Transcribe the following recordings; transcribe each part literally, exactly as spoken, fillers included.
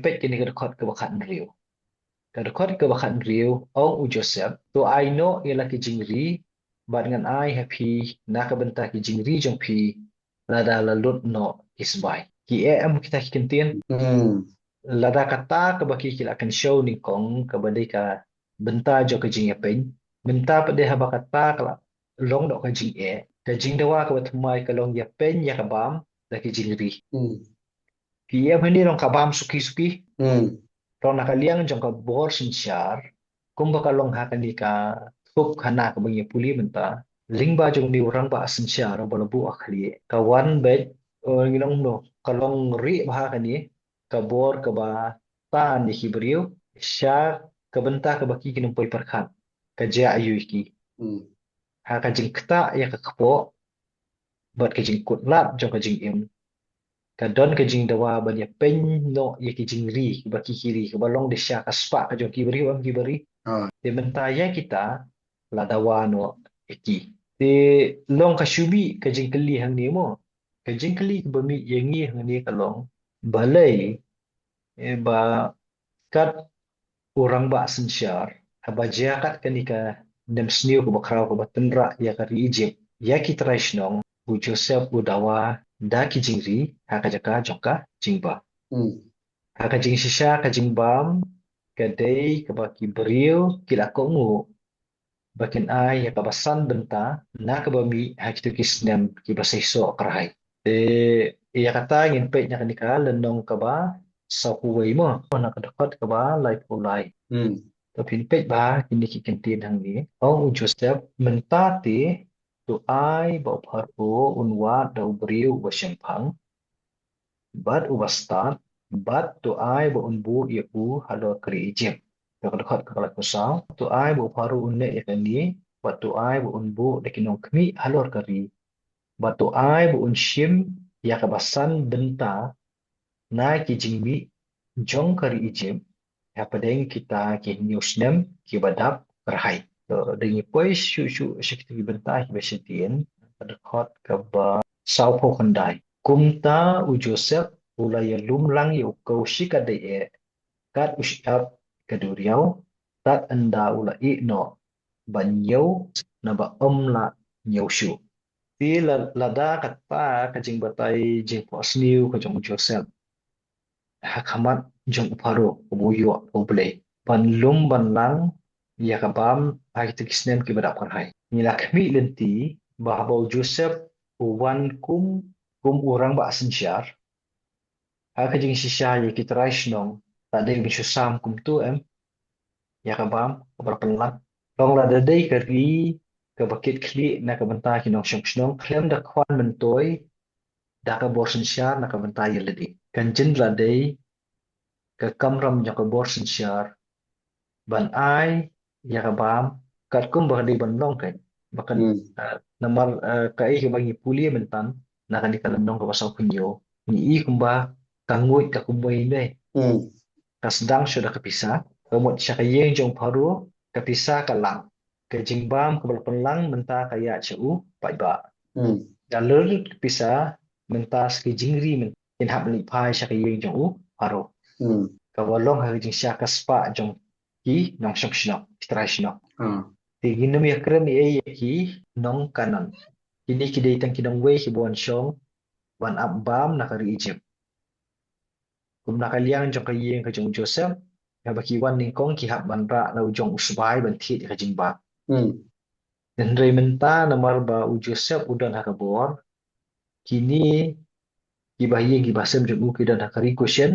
Peit kane ka dkhot kaba khathynriew. Ka dkhot kaba khathynriew, ong u Joseph, to ai noh ïa la ki jingri, bad ngan ai ha phi na ka bynta ki jingri jong phi, lada la lut noh ki sbai. Ki eh em kita ki kyntien? Hmm. Lada kata kaba ki ki la kynshew nyngkong, kaba dei ka bynta jong ka jingïapeiñ. Mynta pat de haba kata ka la long noh ka jingeh, ka jingdawa kaba thymmai ka long ïapeiñ ïa ka bam da ki jingri. Hmm. Ki ïa mane long ka bam suki suki. Hmm. Long na ka liang jong ka bor synshar, kumba ka long ha kane ka thup khana kaba ngi pule mynta. Lyngba jong une u rangbah synshar ba la buh ha khlieh, ka wan beit, eh, ngi long no, ka long rieh bha kane ka bor kaba tan ïa ki briew sha ka bynta kaba ki kin ym poi pyrkhat, ka jia aiu ïa ki. Hmm. Ha ka jingktah ïa ka kpoh bad ka jingkut lad jong ka jingim, ka don ka jingdawa ban ïapeiñ noh ïa ki jingri kiba ki ki ri, kaba long da sha ka spah ka jong ki briew em kiba ri. Ah. Te mynta ïa kita la dawa noh ïa ki. Te long ka shu mih ka jingkylli hangne mo. Ka jingkylli kaba mih ïa ngi hangne ka long, balei, eh, ba kat u rangbah synshar, haba jia kat kane ka nemsniew kaba khraw kaba tynrah ïa ka ri Egypt, ïa ki trai shnong, u Joseph u dawa da ki jingri ha ka jaka jong ka jingbam. Hmm. Ha ka jingshisha ka jingbam ka dei kaba ki briew ki la kohnguh ba kin ai ïa kaba san bynta na kaba mih ha kito ki snem kiba seisoh kyrhai. Te ïa kata ngin peit na kane ka lynnong kaba sawphew wei mo, na ka dkhot kaba laiphew lai. Hmm. To phin peit bha kine ki kyntien hangne. Ong u Joseph, mynta te to ai ba u Pharaoh un wad da u briew uba shemphang bad uba stad, bad to ai ba un buh ïa u halor ka ri Egypt. Ka dkhot kaba laiphew saw, to ai ba u Pharaoh un leh ïa kane, bad to ai ba un buh da ki nongkhmih halor ka ri, bad to ai ba un shim ïa kaba san bynta na ki jingmih jong ka ri Egypt hapdeng kita ki hynñiew snem kiba dap kyrhai. To, da ngi poi shuh shuh sha kita ki bynta kiba shadien, ka dkhot kaba sawphew khyndai. Kumta u Joseph u la ïalum lang ïa u kawshi katdei eh, kat u shyiap ka duriaw, tad ynda u la ïeh noh ban ñiew, naba ym lah ñiew shuh. Te la, lada kata ka jingbatai jingphohsniew ka jong u Joseph ha khmat jong u Pharaoh, u ïoh u Blei ban lum ban lang ïa ka bam ha kito ki snem kiba dap kyrhai. Ngi la khmih lynti ba haba u Joseph u wan kum, kum u rangbah synshar, ha ka jingshisha ïa ki trai shnong, la dei ban shu sam kumto em ïa ka bam kaba la pynlang. Long lada dei ka ri kaba kit khlieh na ka bynta ki nongshong shnong, khlem da khwan myntoi da ka bor synshar na ka bynta ïa lade. Kan jin la dei ka kamram jong ka bor synshar ban ai ïa ka bam katkum ba ka dei ban long, kan. Ba kan, hmm, ah, namar, ah, kaei kaba ngi pule mynta na kane ka lynnong kaba sawphew hynñiew, ngi i kumba ka nguid ka kumwei ne. Hmm. Ka sdang shuh da ka pisa, ka mut sha ka ïing jong u Pharaoh, ka pisa ka lang. Ka jingbam kaba la pynlang mynta ka ïaid sha u paidbah. Hmm. Da lor ka pisa mynta sa ki jingri mynta kin hap leit phai sha ka ïing jong u Pharaoh. Hmm. Kaba long ha ka jingshisha ka spah jong ki nongshong shnong, ki trai shnong. Hmm. Te ngin ym ïakren ei ei ïa ki nong Kanaan. Kine ki dei tang ki nongwei kiba wan shong, wan ap bam na ka ri Egypt. Kum na ka liang jong ka ïing ka jong u Joseph, haba ki wan nyngkong ki hap ban rah na u jong u sbai ban thied ïa ka jingbam. Hmm. Hynrei mynta namar ba u Joseph u don ha ka bor, kine kiba ha ïing kiba ha sem jong u ki don ha ka ri Goshen,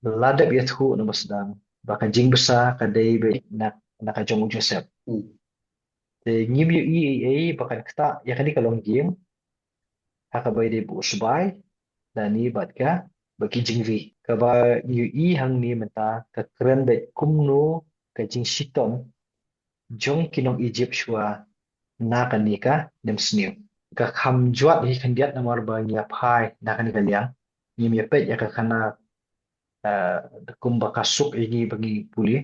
la dep ïathuh na ba sdang ba ka jingbsa ka dei beit na, na ka jong u Joseph. Hmm. Te ngim ïohi ei ei ba kan ktah ïa kane ka longïing ha kaba ïadei bad u sbai lane bad ka, bad ki jingri. Kaba ngi ïohi hangne mynta ka kren beit kumno ka jingshitom jong ki nong Egypt shuwa na kane ka nemsniew. Ka kham jwat hi khyndiat namar ba ngi ïa phai na kane ka liang, ngim ïa peit ïa ka khana, eh, kumba ka suk ïa ngi ba ngi pule.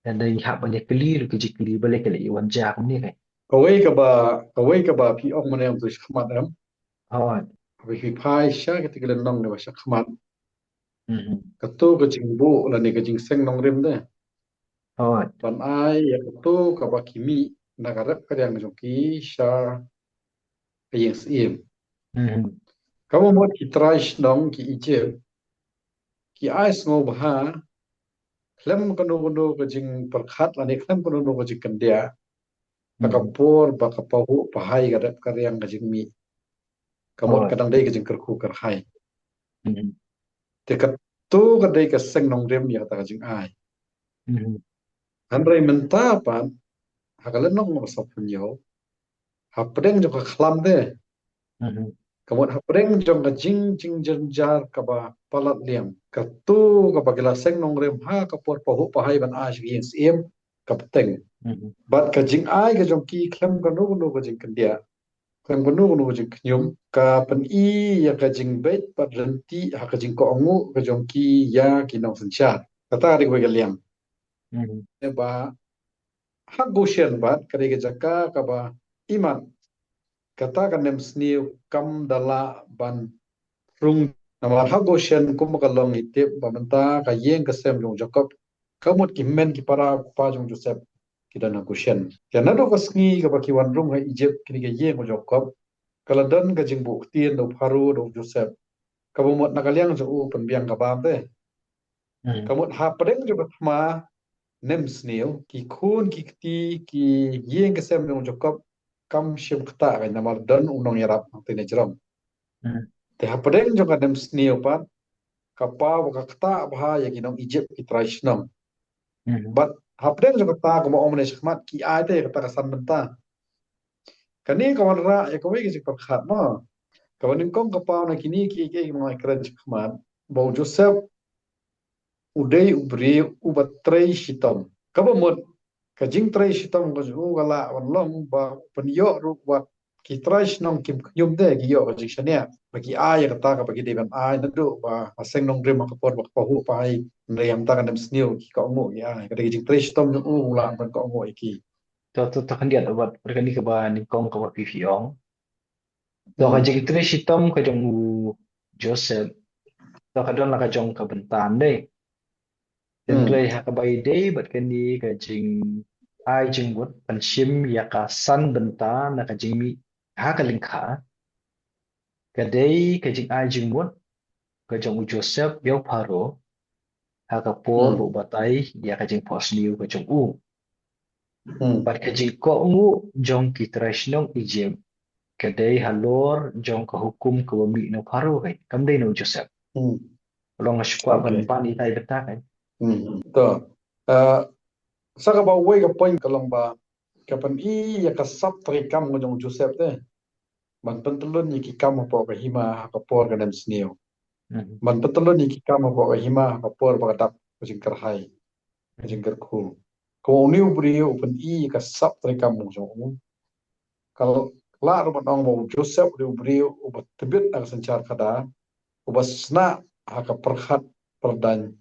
Lada ngi hap ban ïa kylli ruh ki jingkylli, balei ka leh ïa wan jia kumne, kan. Kawei kaba, kawei kaba phi ong mynne, ym tu shakhmat em. Hooid. Haba phi phai sha kita ki lynnong kiba shakhmat, Kato ka jingbuh lane ka jingseng nongrim de. Ban ai ïa kato kaba ki mih na ka rep ka riang jong ki sha ka ïing syiem. Kaba mut ki trai shnong ki Egypt ki ai sngewbha khlem kano kano ka jingpyrkhat lane khlem kano kano ka jingkyndiah. Ha ka por ba ka pahuh pahai ka rep ka riang ka jingmih. Ka mut ka dang dei ka jingkyrkhu kyrhai. Te kato ka dei ka seng nongrim ïa kata ka jingai. Hynrei mynta pat ha ka lynnong ba sawphew hynñiew, hapdeng jong ka khlam de, ka mut hapdeng jong ka jing, jingjynjar kaba palat liang, kato kaba ki la seng nongrim ha ka por pahuh pahai ban ai sha ka ïing syiem ka bteng. Bad ka jingai ka jong ki khlem kano kano ka jingkyndiah, khlem kano kano ka jingkhñium, ka pyni ïa ka jingbeit bad ryntih ha ka jingkohnguh ka jong ki ïa ki nongsynshar. Kata ka dei kawei ka liang. Te ba ha Goshen pat ka dei ka jaka kaba imat kata ka nemsniew kam da lah ban rung. Namar ha Goshen kumba ka long ngi tip ba mynta ka ïing ka sem jong u Jakob, ka mut ki hynmen ki para u kpa jong u Joseph ki don ha Goshen. Te naduh ka sngi kaba ki wan rung ha Egypt kine ki ïing u Jakob, ka la don ka jingbuh ktien da u Pharaoh da u Joseph. Kaba mut na ka liang jong u pynbiang ka bam te. Ka mut hapdeng jong ka thma nemsniew, ki khun ki kti, ki ïing ki sem jong u Jakob kam shym ktah kein namar don u nongïarap hangtei na jrong. Te hapdeng jong ka nemsniew pat ka paw ba ka ktah bha ïa ki nong Egypt ki trai shnong. Bad hapdeng jong kata kumba ong mynne shakhmat ki ai te kata ka san bynta. Kane ka wanrah ïa kawei ka jingpyrkhat mo. Kaba nyngkong ka paw na kine ki, ki, ki, ki nongkren shakhmat ba u Joseph u dei u briew uba trei shitom. Kaba mut ka jingtrei shitom ka jong u ka lah ban long ba u pynïoh ruh wat ki trai shnong kim khñium de, ki ïoh ka jingshaniah ba ki ai ïa kata kaba ki dei ban ai naduh ba ha seng nongrim ha ka por ba ka pahuh pahai. Hynrei ha kata ka nemsniew ki kohnguh ki ai. Ka dei ka jingtrei shitom jong u, u lah ban kohnguh ïa ki. To, to, to khyndiat bad kane kaba nyngkong kaba phi phi ong. To ka jingtrei shitom ka jong u Joseph, to ka don la ka jong ka bynta ne. Hynrei ha kaba ïadei bad kane ka jingai jingmut ban shim ïa ka san bynta na ka jingmih ha ka lyngkha, ka dei ka jingai jingmut ka jong u Joseph ïa u Pharaoh ha ka por ba u batai ïa ka jingphohsniew ka jong u. Bad ka jingkohnguh jong ki trai shnong Egypt ka dei halor jong ka hukum kaba mih na u Pharaoh, kein kam dei na u Joseph. Long nga shu kwah ban pan ïa kata, kein. To, eh, sa kaba wei ka point ka long ba ka pyni ïa ka sap treikam ka jong u Joseph te ban pyntylun ïa ki kam hapoh ka hima ha ka por ka nemsniew. Ban pyntylun ïa ki kam hapoh ka hima ha ka por ba ka dap ka jingkyrhai, ka jingkyrkhu. Ka une u briew u pyni ïa ka sap treikam ka jong u. Ka lah ruh ban ong ba u Joseph u dei u briew uba tbit na ka synshar khadar, uba shna ha ka pyrkhat pyrdaiñ,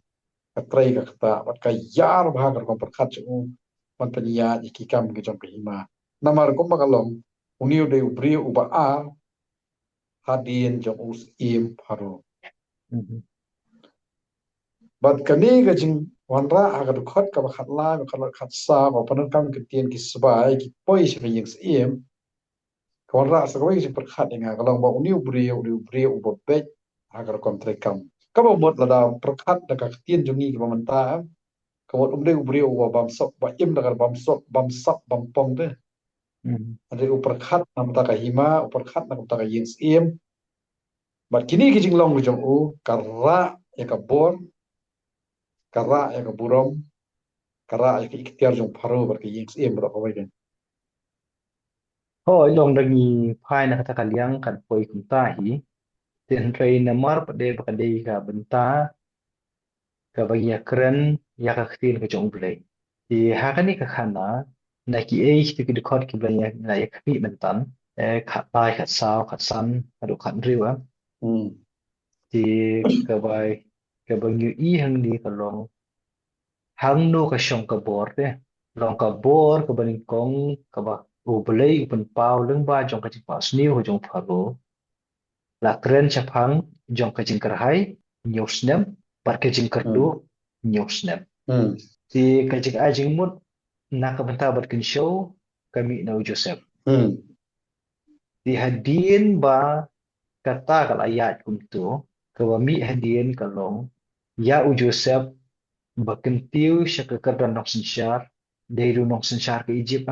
ka trei ka ktah bad ka ïar bha ka rukom pyrkhat jong u ban pynïaid ïa ki kam ki jong ka hima. Namar kumba ka long, une u dei u briew uba ar hadien jong u syiem Pharaoh. Bad kane ka jingwanrah ha ka dkhot kaba khatlai, khatlai, khatsaw, kaba pyndonkam ki ktien ki sbai, ki poi sha ka ïing syiem. Ka wanrah sa kawei ka jingpyrkhat ïa nga, ka long ba une u briew, une u briew uba beit ha ka rukom treikam. Kaba mut lada pyrkhat da ka ktien jong ngi kiba mynta, ka mut um dei u briew uba bamsap, ba im da ka bamsap, bamsap, bampong te. Hynrei u pyrkhat na ka bynta ka hima, u pyrkhat na ka bynta ka ïing syiem. Bad kine ki jinglong ki jong u ka rah ïa ka bor, ka rah ïa ka burom, ka rah ïa ka iktiar jong Pharaoh bad ka ïing syiem baroh kawei. Hooid, long da ngi phai na kata ka liang kan poi kumta hi. Te hynrei namar pat de ba ka dei ka bynta kaba ngi ïakren ïa ka ktien ka jong U Blei. Te ha kane ka khana, na kiei kita ki dkhot kiba ngi la ïa khmih myntan, eh, khatlai, khatsaw, khatsan haduh khathynriew, eh. Te kaba, kaba ngi ïohi hangne ka long hangno ka shong ka bor te. Long ka bor kaba nyngkong kaba U Blei u pynpaw lyngba jong ka jingphohsniew ka jong Pharaoh. La kren shaphang jong ka jingkyrhai hynñiew snem, bad ka jingkyrduh hynñiew snem. Te ka jingai jingmut na ka bynta bad kynshew ka mih na u Joseph. Te hadien ba kata ka la ïaid kumto, kaba mih hadien ka long ïa u Joseph ba kyntiew sha ka kyrdan nongsynshar, dei ruh nongsynshar ka Ijipt.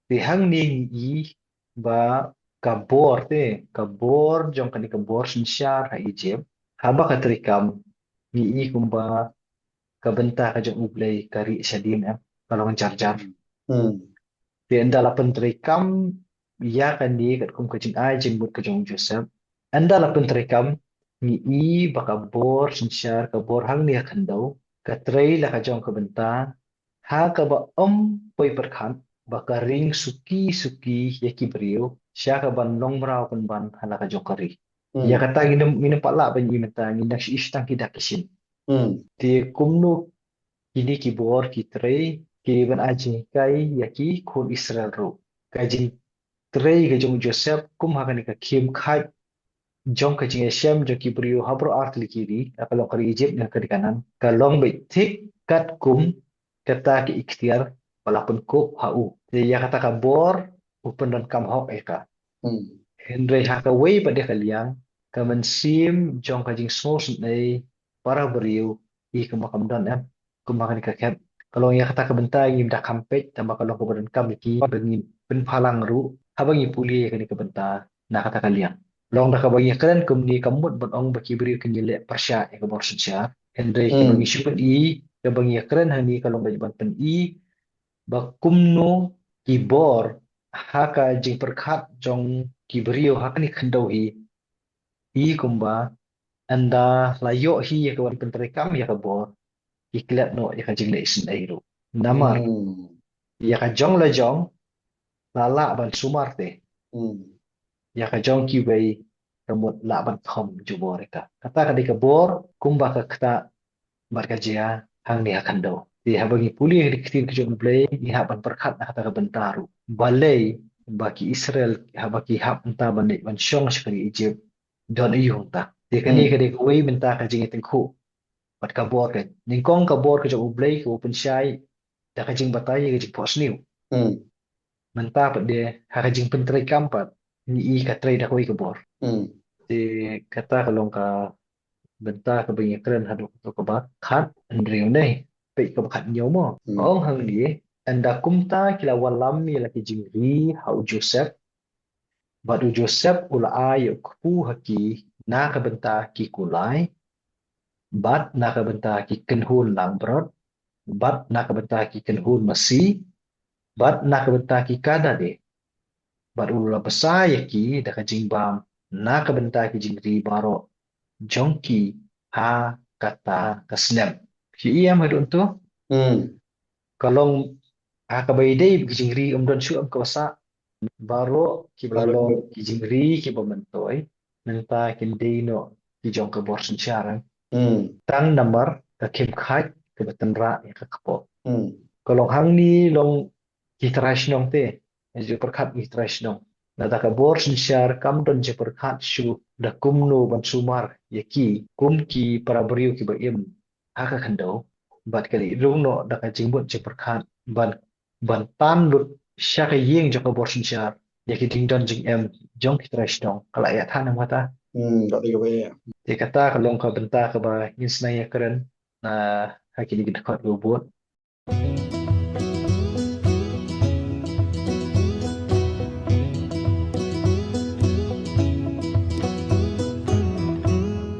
Te hangne ngi i ba ka bor te, ka bor jong kane ka bor synshar ha Ijipt, haba ka treikam, ngi i kumba ka bynta ka jong U Blei ka rieh shadien, em, ka long jar jar. Te ynda la pyntreikam ïa kane katkum ka jingai jingmut ka jong u Joseph, ynda la pyntreikam, ngi i ba ka bor synshar, ka bor hangne ha khyndew, ka trei la ka jong ka bynta, ha kaba ym poi pyrkhat ba ka ring suki suki ïa ki briew sha kaban long mraw pynban ha la ka jong ka ri. Ïa kata ngin ym, ngin ym pat lah ban i mynta, ngin dang shu i tang ki dak ki shin. Te kumno kine ki bor ki trei, ki dei ban ai jinghikai ïa ki khun Israel ruh. Ka jingtrei ka jong u Joseph kum ha kane ka khim khaid jong ka jingïashem jong ki briew ha baroh ar tylli ki ri, ha ka long ka ri Ijipt ne ka ri Kanaan, ka long beit thik katkum kata ka iktiar ba la pynkup ha u. Te ïa kata ka bor u pyndonkam hok ïa ka. Hynrei ha kawei pat de ka liang, ka mynsiem jong ka jingsngewsynei para briew i kumba kam don, em, kumba kane ka khet. Ka long ïa kata ka bynta ngim da kham peit, tangba ka long kaba donkam ïa ki ba ngin pynphalang ruh haba ngi pule ïa kane ka bynta na kata ka liang. Long da kaba ngi ïakren kumne kam mut ban ong ba ki briew kin ïaleh pyrshah ïa ka bor synshar. Hynrei kaba ngi shu pyni, kaba ngi ïakren hangne ka long ban pyni ba kumno ki bor ha ka jingpyrkhat jong ki briew ha kane ka khyndew hi, i kumba ynda la ïoh hi ïa ka ban pyntreikam ïa ka bor, ki klet noh ïa ka jingleh isynei ruh. Namar ïa ka jong la jong la lah ban sumar te. Ïa ka jong kiwei ka mut lah ban kham jubor ïa ka. Kata ka dei ka bor kumba ka ktah bad ka jia hangne ha khyndew. Te haba ngi pule ïa ka ktien ka jong U Blei, ngi hap ban pyrkhat na kata ka bynta ruh. Balei ba ki Israel haba ki hap mynta ban leit ban shong sha ka ri Ijipt, don aïu hangta? Te kane ka dei kawei mynta ka jingïatyngkhuh bad ka bor ka. Nyngkong ka bor ka jong U Blei ka u pynshai da ka jingbatai ïa ka jingphohsniew. Mynta pat de ha ka jingpyntreikam pat ngi i ka trei da kawei ka bor. Te kata ka long ka bynta kaba ngi kren haduh kato kaba khat, hynriew ne peit kaba khathynñiew mo. Ong hangne, ynda kumta ki la wallam ïa la ki jingri ha u Joseph, bad u Joseph u la ai ïa u kpu ha ki na ka bynta ki kulai, bad na ka bynta ki kynhun langbrot, bad na ka bynta ki kynhun masi, bad na ka bynta ki kadade. Bad u la bsa ïa ki da ka jingbam na ka bynta ki jingri baroh jong ki ha kata ka snem. Ki ïam haduh tu? Ka long ha kaba ïadei ki jingri, ym don shuh, ym ka bsa. Baroh kiba long ki jingri kiba myntoi, nangta kin dei noh ki jong ka bor synshar, eh. Tang namar ka khim khaid kaba tynrah ïa ka kpoh. Ka long hangne long ki trai shnong te, ïa jingpyrkhat ki trai shnong. Lada ka bor synshar kam don jingpyrkhat shuh da kumno ban sumar ïa ki kum ki para briew kiba im ha ka khyndew, bad ka dei rung noh da ka jingmut jingpyrkhat ban, ban tan lut sha ka ïing jong ka bor synshar ïa ki jingdon jingem jong ki trai shnong. Ka la ïathan ym kata? Te kata ka long ka bynta kaba ngin sdang ïakren na ha kine ki dkhot kiba bud.